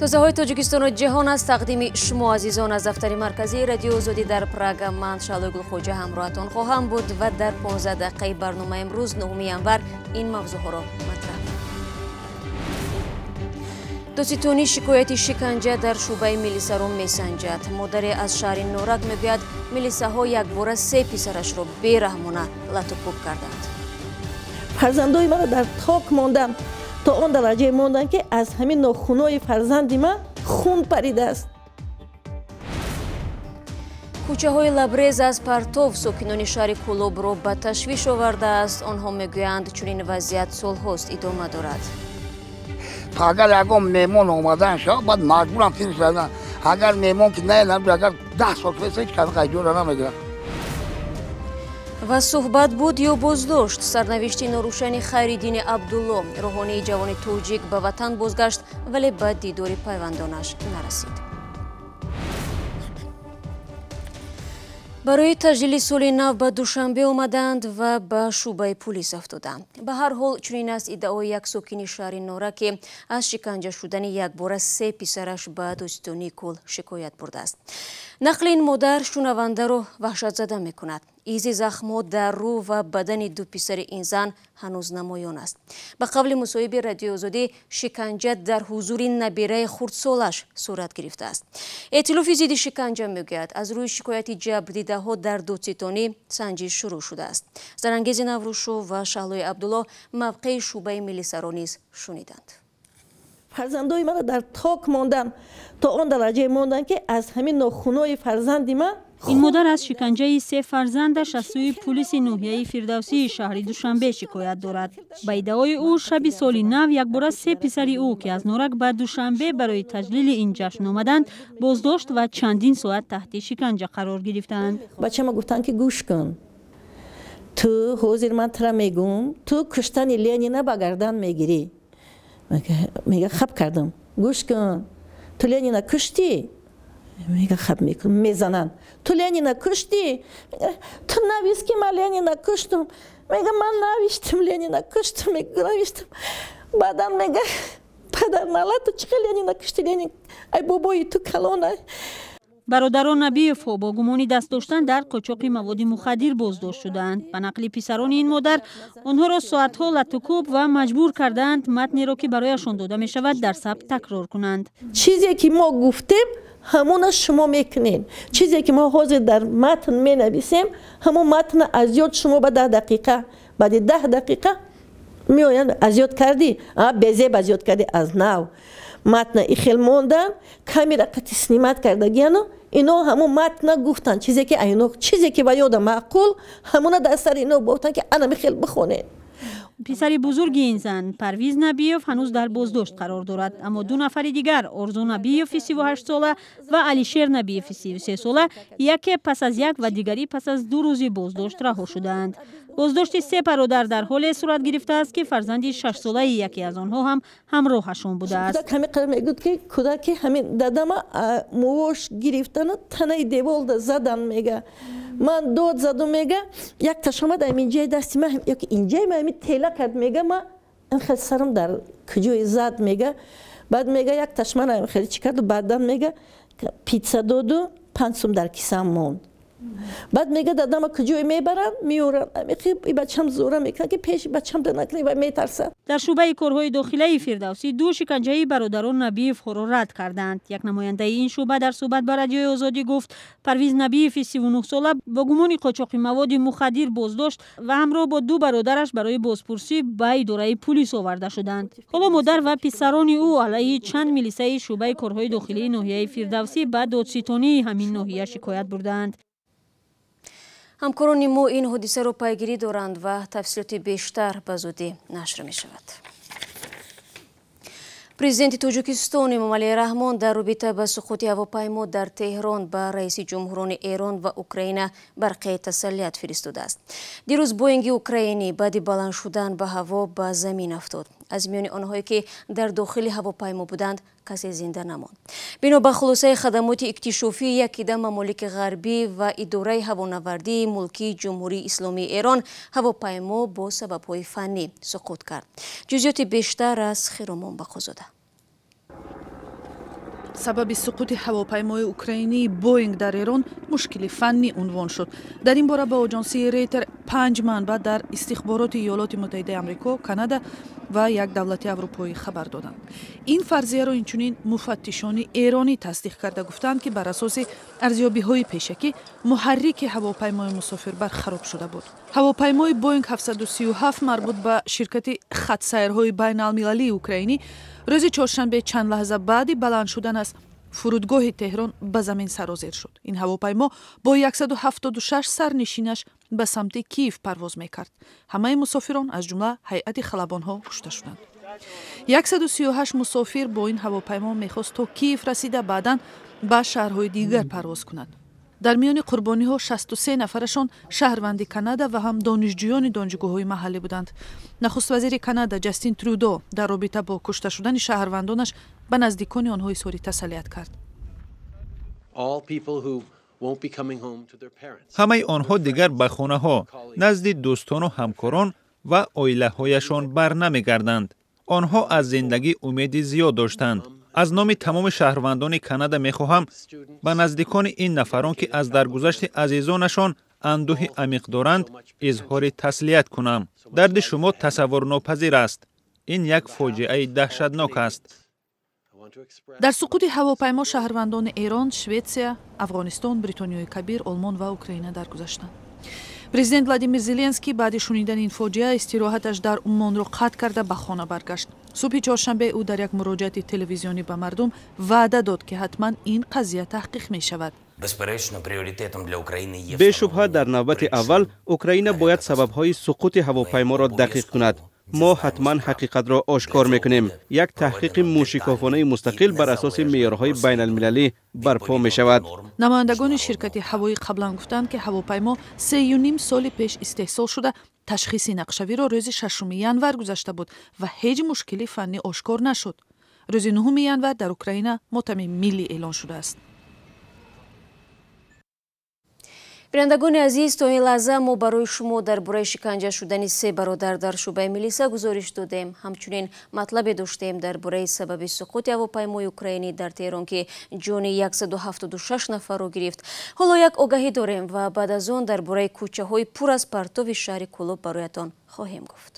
Тозаҳои Тоҷикистону ҷаҳон аз тақдими шумо азизон аз дафтари марказии Радиои Озодӣ дар Прага. Ман Шаҳлои Гулхоҷа ҳамроҳатон хоҳам буд ва дар 15 дақиқаи барномаи имрӯз 9 январ ин мавзӯъҳоро матраҳ. Додситонӣ шикояти шиканҷа дар шӯъбаи милисаро месанҷад. Модаре аз шаҳри Норак мегӯяд, милисаҳо якбора се писарашро бераҳмона лату кӯб карданд. Фарзандои маро дар ток монданд, то он дараҷае монданд, ки аз ҳамин нохунои фарзанди ман хун паридааст. Кӯчаҳои лабрез аз партов сокинони шаҳри Кӯлобро ба ташвиш овардааст. Онҳо мегӯянд, чунин вазъият солҳост идома дорад. Агар ягон меҳмон омадан шавад, баъд маҷбурам фирсадан. Агар меҳмон ки наелам, агар 10 сол фирса, ҳеҷ кас қайҷора намегирад. Ва суҳбат буд ё боздошт. Сарнавишти норӯшани Хайриддини Абдулло, рӯҳонии ҷавони тоҷик, ба ватан бозгашт, вале ба дидори пайвандонаш нарасид. Барои таҷлили соли нав ба Душанбе омаданд ва ба шӯъбаи пулис афтоданд. Ба ҳар ҳол чунин аст иддаои як сокини шаҳри Норак, ки аз шиканҷа шудани якбора се писараш ба додситонии кул шикоят бурдааст. Нақли ин модар шунавандаро ваҳшатзада мекунад. Изи захмҳо дар рӯ ва бадани ду писари ин зан ҳанӯз намоён аст. Ба қавли мусоҳиби Радиои Озодӣ, шиканҷа дар ҳузури набираи хурдсолаш сурат гирифтааст. Эътилофи зидди шиканҷа мегӯяд, аз рӯи шикояти ҷабрдидаҳо дар додситонӣ санҷиш шурӯъ шудааст. Зарангези Наврӯзшоҳ ва Шаҳлои Абдулло мавқеи шӯъбаи милисаро низ шуниданд. Фарзандои маро дар ток монданд, то он дараҷае монданд, ки аз ҳамин нохунои фарзанди ман. Ин модар аз шиканҷаи се фарзандаш аз сӯи пулиси ноҳияи Фирдавсии шаҳри Душанбе шикоят дорад. Ба иддаои ӯ, шаби соли нав якбора се писари ӯ, ки аз Норак ба Душанбе барои таҷлили ин ҷашн омаданд, боздошт ва чандин соат таҳти шиканҷа қарор гирифтаанд. Бачама гуфтанд, ки гӯш кун, ту ҳозир ман тура мегӯм, ту куштани Ленина ба гардан мегирӣ. Мега, хаб кардам. Гӯш кун, ту Ленина куштӣ? Мега, хаб мекунам. Мезананд. Ту Ленина куштӣ? Ту навис, ки ман Ленина куштум. Мега, ман навиштам, Ленина куштум, навиштам. Баъдан мега, падар нала, ту чӣ хел Ленина кушти? Ленин ай бобои ту калона. Бародарон Набиевҳо бо гумони даст доштан дар қочоқи маводи мухаддир боздошт шудаанд. Ба нақли писарони ин модар, онҳоро соатҳо латукӯб ва маҷбур кардаанд матнеро, ки барояшон дода мешавад, дар сабт такрор кунанд. Чизе ки мо гуфтем, ҳамона шумо мекунед. Чизе ки мо ҳозир дар матн менависем, ҳамон матна аз ёд шумо ба 10 дақиқа, баъди 10 дақиқа меоянд: аз ёд кардӣ, безеб аз ёд кардӣ. Аз нав матна ихел мондан, камера қати снимать кардагияну ино ҳамон матна гуфтанд. Чизе ки айно, чизе ки ба ёда маъқул, ҳамона дар сари ино бофтанд, ки ана михел бихонед. Писари бузурги ин зан, Парвиз Набиев, ҳанӯз дар боздошт қарор дорад, аммо ду нафари дигар, Орзу Набиеви 38сола ва Алишер Набиеви 33сола, яке пас аз як ва дигарӣ пас аз 2 рӯзи боздошт раҳо шудаанд. Боздошти се бародар дар ҳоле сурат гирифтааст, ки фарзанди 6солаи яке аз онҳо ҳам ҳамроҳашон будааст. Ҳамин қадр мегӯд, ки кӯдаки ҳамин дадама мувош гирифтану танаи деволда задан. Мега, ман дод задум. Мега, як ташомад инҷаи дасти ман ёки инҷаи ман ҳамин тела кард. Мега, ма хел сарам дар куҷои зад. Мега, баъд мега, як ташман хеле чӣ карду. Баъдан мега, питса доду, 5 сум дар кисам монд. Баъд мега, дадама куҷое мебаранд, меоранд, бачам зӯра мекунад, ки пеши бачам да накунӣ ва метарсад. Дар шӯъбаи корҳои дохилаи Фирдавсӣ ду шиканҷаи бародарон Набиевҳоро рад кардаанд. Як намояндаи ин шӯъба дар суҳбат ба Радиои Озодӣ гуфт, Парвиз Набиеви 39сола бо гумони қочоқи маводи мухаддир боздошт ва ҳамроҳ бо ду бародараш барои бозпурсӣ ба идораи пулис оварда шуданд. Ҳоло модар ва писарони ӯ алайҳи чанд милисаи шӯъбаи корҳои дохилии ноҳияи Фирдавсӣ ба додситонии ҳамин ноҳия шикоят бурдаанд. Ҳамкорони мо ин ҳодисаро пайгирӣ доранд ва тафсилоти бештар ба зудӣ нашр мешавад. Президенти Тоҷикистон Эмомалӣ Раҳмон дар робита ба суқути ҳавопаймо дар Теҳрон ба раиси ҷумҳурони Эрон ва Украина барқияи тасаллият фиристодааст. Дирӯз Боинги украинӣ баъди баланд шудан ба ҳаво ба замин афтод. Аз миёни онҳое, ки дар дохили ҳавопаймо буданд, касе зинда намонд. Бино ба хулосаи хадамоти иктишофии якида мамолики ғарбӣ ва идораи ҳавонавардии мулкии Ҷумҳурии Исломии Эрон, ҳавопаймо бо сабабҳои фаннӣ суқут кард. Ҷузъиёти бештар аз Хиромон Бақозода. Сабаби суқути ҳавопаймои украинии Боинг дар Эрон мушкили фаннӣ унвон шуд. Дар ин бора ба оҷонсии Рейтер 5 манбаъ дар истихбороти Иёлоти Муттаҳидаи Амрико, Канада ва як давлати аврупоӣ хабар доданд. Ин фарзияро инчунин муфаттишони эронӣ тасдиқ карда гуфтанд, ки бар асоси арзёбиҳои пешакӣ муҳаррики ҳавопаймои мусофирбар хароб шуда буд. Ҳавопаймои Боинг 737 марбут ба ширкати хатсайрҳои байналмилалии украинӣ рӯзи чоршанбе чанд лаҳза баъди баланд шудан аз фурудгоҳи Теҳрон ба замин сарозер шуд. Ин ҳавопаймо бо 176 сарнишинаш ба самти Киев парвоз мекард. Ҳамаи мусофирон, аз ҷумла ҳайати халабонҳо, кушта шуданд. 138 мусофир бо ин ҳавопаймо мехост то Киев расида, баъдан ба шаҳрҳои дигар парвоз кунад. Дар миёни қурбониҳо 63 нафарашон шаҳрванди Канада ва ҳам донишҷӯёни донишгоҳҳои маҳаллӣ буданд. Нахуствазири Канада Ҷастин Трюдо дар робита бо кушта шудани шаҳрвандонаш ба наздикони онҳо изҳори тасаллият кард. Ҳамаи онҳо дигар ба хонаҳо, назди дӯстону ҳамкорон ва оилаҳояшон бар намегарданд. Онҳо аз зиндагӣ умеди зиёд доштанд. Аз номи тамоми шаҳрвандони Канада мехоҳам ба наздикони ин нафарон, ки аз даргузашти азизонашон андӯҳи амиқ доранд, изҳори таслият кунам. Дарди шумо тасаввурнопазир аст. Ин як фоҷиаи даҳшатнок аст. Дар суқути ҳавопаймо шаҳрвандони Эрон, Шветсия, Афғонистон, Бритониёи Кабир, Олмон ва Украина даргузаштанд. Президент Владимир Зеленский баъди шунидани ин фоҷиа истироҳаташ дар Уммонро қатъ карда ба хона баргашт. Субҳи чоршанбе ӯ дар як муроҷиати телевизионӣ ба мардум ваъда дод, ки ҳатман ин қазия таҳқиқ мешавад. Бешубҳа, дар навбати аввал Украина бояд сабабҳои суқути ҳавопайморо дақиқ кунад. Мо ҳатман ҳақиқатро ошкор мекунем. Як таҳқиқи мӯшикофонаи мустақил бар асоси меъёрҳои байналмилалӣ барпо мешавад. Намояндагони ширкати ҳавоӣ қаблан гуфтанд, ки ҳавопаймо 3,5 соли пеш истеҳсол шуда, ташхиси нақшавиро рӯзи 6 январ гузашта буд ва ҳеҷ мушкили фаннӣ ошкор нашуд. Рӯзи 9 январ дар Украина мотами миллӣ эълон шудааст. Бинандагони азиз, то ин лаҳза мо барои шумо дар бораи шиканҷа шудани 3 бародар дар шӯъбаи милиса гузориш додем. Ҳамчунин матлабе доштем дар бораи сабаби суқути ҳавопаймои украинӣ дар Теҳрон, ки ҷони 176 нафарро гирифт. Ҳоло як огаҳӣ дорем ва баъд аз он дар бораи кӯчаҳои пур аз партови шаҳри Кӯлоб бароятон хоҳем гуфт.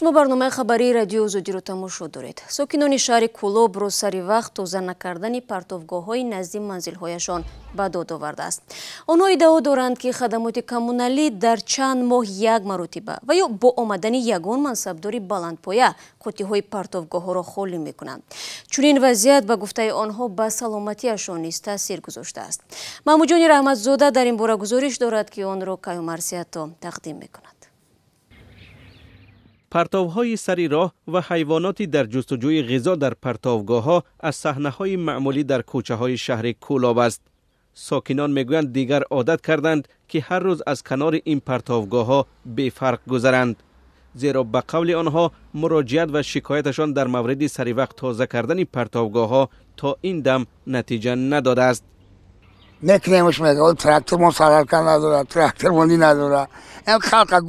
Шумо барномаи хабарии радиои Озодиро тамошо доред. Сокинони шаҳри Кӯлобро сари вақт тоза накардани партовгоҳҳои назди манзилҳояшон ба дод овардааст. Онҳо иддао доранд, ки хадамоти коммуналӣ дар чанд моҳ як маротиба ва ё бо омадани ягон мансабдори баландпоя қуттиҳои партовгоҳҳоро холӣ мекунанд. Чунин вазъият ба гуфтаи онҳо ба саломатиашон низ таъсир гузоштааст. Маҳмудҷони Раҳматзода дар ин бора гузориш дорад, ки онро Каюмарсиято тақдим мекунад. Партовҳои сари роҳ ва ҳайвоноти дар ҷустуҷӯи ғизо дар партовгоҳҳо аз саҳнаҳои маъмулӣ дар кӯчаҳои шаҳри Кӯлоб аст. Сокинон мегӯянд, дигар одат карданд, ки ҳар рӯз аз канори ин партовгоҳҳо бефарқ гузаранд. Зеро ба қавли онҳо муроҷиат ва шикояташон дар мавриди саривақт тоза кардани партовгоҳҳо то ин дам натиҷа надодааст. Мекунемш мега, трактормон сарарка надорад, трактормони надорад. Ам халқа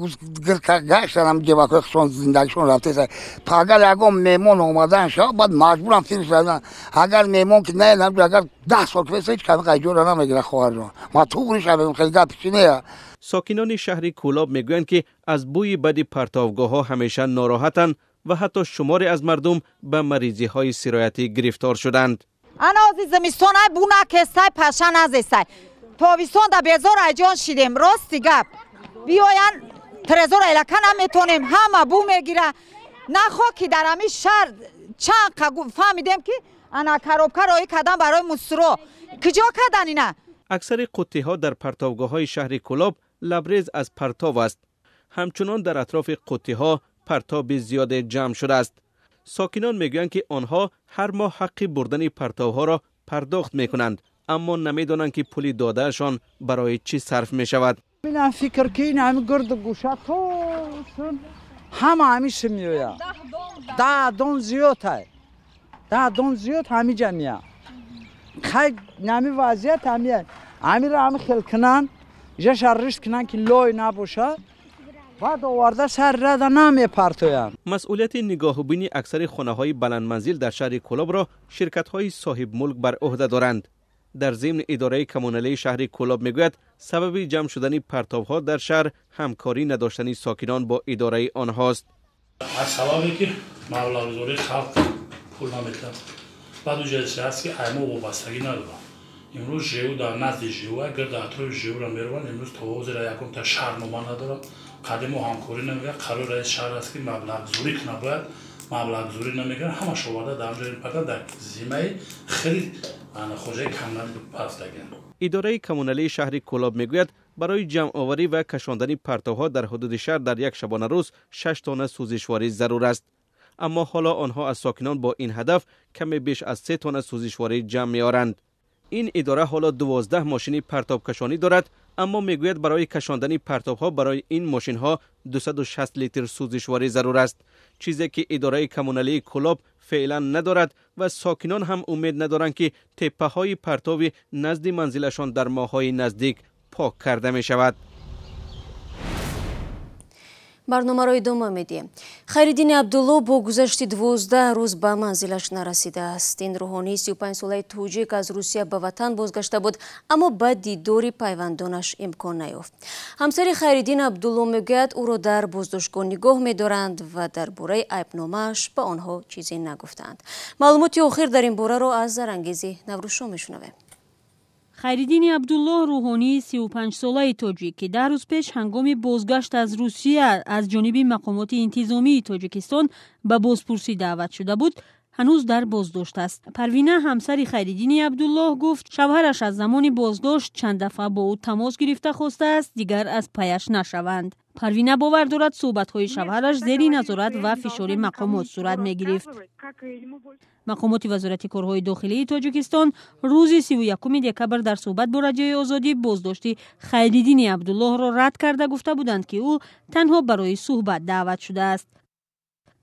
гаштанам ҷебакҳои худшон зиндагишон рафтеса. Агар ягон меҳмон омадан шава, баъд маҷбурам фирфистанам. Агар меҳмон ки наедам, агар 10 сол киса ҳеҷ кас ҷора намегирад хоҳарҷон. Ма туғри шавем, хеле гапи чи нея. Сокинони шаҳри Кӯлоб мегӯянд, ки аз бӯи бади партовгоҳҳо ҳамеша нороҳатанд ва ҳатто шуморе аз мардум ба маризиҳои сироятӣ гирифтор шуданд. Ана ози зимистон ай бу накестай, паша назестай. Тобистон да безор айҷон шидем, рости гап. Биёян трезор элака наметонем, ҳама бу мегира. Нахо ки дар ҳамин шаҳр чанд фаҳмидем, ки ана коробка роӣ кардан барои мусро. Куҷо кардан ина? Аксари қуттиҳо дар партовгоҳҳои шаҳри Кӯлоб лабрез аз партов аст. Ҳамчунон дар атрофи қуттиҳо партоби зиёде ҷамъ шудааст. Сокинон мегӯянд, ки онҳо ҳар моҳ ҳаққи бурдани партовҳоро пардохт мекунанд, Аммо намедонанд, ки пули додаашон барои чӣ сарф мешавад. Инам фикр ки ин ҳами гирду гӯша то ҳама ҳамиша меояд. 10 дон зиёд ай. 10 дон зиёд ҳамиҷа меяд. Хай нами вазъият ҳамия. Ҳамиро ҳами хел кунанд, ҷаша ришт кунанд, ки лой набошад. Баъд оварда сар рада намепартоянд. Масъулияти нигоҳубини аксари хонаҳои баландманзил дар шаҳри Кӯлобро ширкатҳои соҳибмулк бар ӯҳда доранд. Дар зимн идораи коммуналии шаҳри Кӯлоб мегӯяд, сабаби ҷамъ шудани партовҳо дар шаҳр ҳамкорӣ надоштани сокинон бо идораи онҳост. Аз сабабе ки маблағгузории халқ пул наметиҳад, баъд уҷасе ҳаст, ки аймо вобастагӣ надорад. Имрӯз ЖЭУ дар назди ЖЭУ гирд атрофи ЖЭУ-ро мераванд. Имрӯз то ҳозира ягонта шаҳрнома надорад. Қадимо ҳамкорӣ намекунад. Қарори раиси шаҳр аст, ки маблағгузорӣ кунад, бояд маблағгузорӣ намекунад. Ҳамаш оварда дар ҳамҷо мепартад, дар зиммаи хеле хоҷаи камнал пафтагианд. Идораи коммуналии шаҳри Кӯлоб мегӯяд, барои ҷамъоварӣ ва кашондани партовҳо дар ҳудуди шаҳр дар як шабонарӯз 6 тонна сӯзишворӣ зарур аст. Аммо ҳоло онҳо аз сокинон бо ин ҳадаф каме беш аз 3 тонна сӯзишворӣ ҷамъ меоранд. Ин идора ҳоло 12 мошини партобкашонӣ дорад, аммо мегӯяд, барои кашондани партовҳо барои ин мошинҳо 260 литр сӯзишворӣ зарур аст, чизе ки идораи коммуналии Кӯлоб феълан надорад ва сокинон ҳам умед надоранд, ки теппаҳои партови назди манзилашон дар моҳҳои наздик пок карда мешавад. Барномаро идома медиҳем. Хайриддини Абдулло бо гузашти 12 рӯз ба манзилаш нарасидааст. Ин рӯҳонии 35-солаи тоҷик аз Русия ба ватан бозгашта буд, аммо ба дидори пайвандонаш имкон наёфт. Ҳамсари Хайриддин Абдулло мегӯяд, ӯро дар боздоштгоҳ нигоҳ медоранд ва дар бораи айбномааш ба онҳо чизе нагуфтаанд. Маълумоти охир дар ин бораро аз Зарангези Наврӯзшо мешунавем. Хайриддини Абдуллоҳ, рӯҳонии 35-солаи тоҷик, ки 10 рӯз пеш ҳангоми бозгашт аз Русия аз ҷониби мақомоти интизомии Тоҷикистон ба бозпурсӣ даъват шуда буд, ҳанӯз дар боздошт аст. Парвина, ҳамсари Хайриддини Абдуллоҳ, гуфт, шавҳараш аз замони боздошт чанд дафъа бо ӯ тамос гирифта хостааст дигар аз паяш нашаванд. Парвина бовар дорад, суҳбатҳои шавҳараш зери назорат ва фишори мақомот сурат мегирифт. Мақомоти Вазорати корҳои дохилии Тоҷикистон рӯзи 31 декабр дар суҳбат бо Радиои Озодӣ боздошти Хайриддини Абдуллоҳро рад карда гуфта буданд, ки ӯ танҳо барои суҳбат даъват шудааст.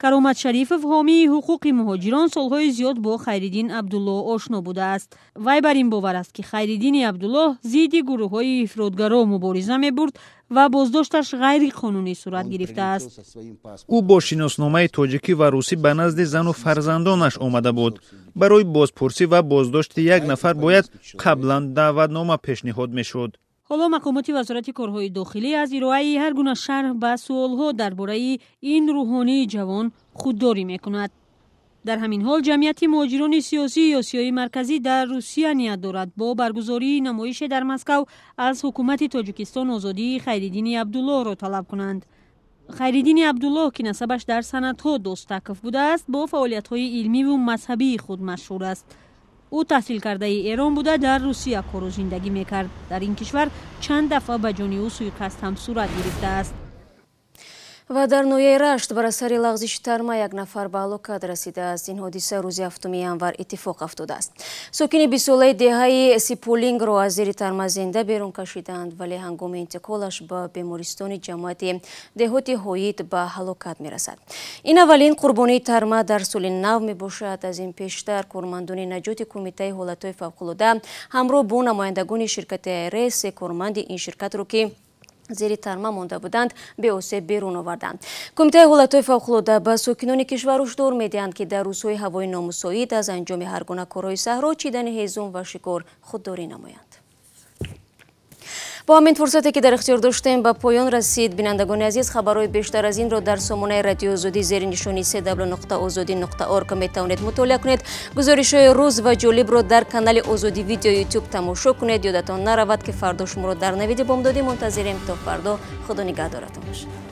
Каромат Шарифов, ҳомии ҳуқуқи муҳоҷирон, солҳои зиёд бо Хайриддин Абдуллоҳ ошно будааст. Вай бар ин бовар аст, ки Хайриддини Абдуллоҳ зидди гурӯҳҳои ифротгаро мубориза мебурд ва боздошташ ғайриқонунӣ сурат гирифтааст. Ӯ бо шиносномаи тоҷикӣ ва русӣ ба назди зану фарзандонаш омада буд. Барои бозпурсӣ ва боздошти як нафар бояд қаблан даъватнома пешниҳод мешуд. Ҳоло мақомоти Вазорати корҳои дохилӣ аз ироаи ҳар гуна шарҳ ба суолҳо дар бораи ин рӯҳонии ҷавон худдорӣ мекунад. Дар ҳамин ҳол ҷамъияти муҳоҷирони сиёсии Осиёи Марказӣ дар Русия ният дорад бо баргузории намоише дар Москав аз ҳукумати Тоҷикистон озодии Хайриддини Абдуллоҳро талаб кунанд. Хайриддини Абдуллоҳ, ки насабаш дар санадҳо Достаков будааст, бо фаъолиятҳои илмиву мазҳабии худ машҳур аст. Ӯ таҳсилкардаи Эрон буда, дар Русия кору зиндагӣ мекард. Дар ин кишвар чанд дафъа ба ҷони ӯ суиқасд ҳам сурат гирифтааст. Ва дар ноҳияи Рашт бар асари лағзиши тарма як нафар ба ҳалокат расидааст. Ин ҳодиса рӯзи 7 январ иттифоқ афтодааст. Сокини 20-солаи деҳаи Сиполингро аз зери тарма зинда берун кашиданд, вале ҳангоми интиқолаш ба бемористони ҷамоати деҳоти Ҳоид ба ҳалокат мерасад. Ин аввалин қурбонии тарма дар соли нав мебошад. Аз ин пештар кормандони наҷоти Кумитаи ҳолатҳои фавқулода ҳамроҳ бо намояндагони ширкати АРС се корманди ин ширкатро, ки зери тарма монда буданд, беосеб берун оварданд. Кумитаи ҳолатҳои фавқулода ба сокинони кишвар ҳушдор медиҳанд, ки дар рӯзҳои ҳавои номусоид аз анҷоми ҳар гуна корҳои саҳро, чидани ҳезум ва шикор худдорӣ намоянд. Бо ҳамин фурсате, ки дар ихтиёр доштем, ба поён расид. Бинандагони азиз, хабарҳои бештар аз инро дар сомонаи Радиои Озодӣ зери нишони cw.ozodi.org метавонед мутолиа кунед. Гузоришҳои рӯз ва ҷолибро дар канали Озодӣ Видео Ютуб тамошо кунед. Ёдатон наравад, ки фардо шуморо дар навиди бомдодӣ мунтазирем. То фардо, Худо нигаҳдоратон бошад.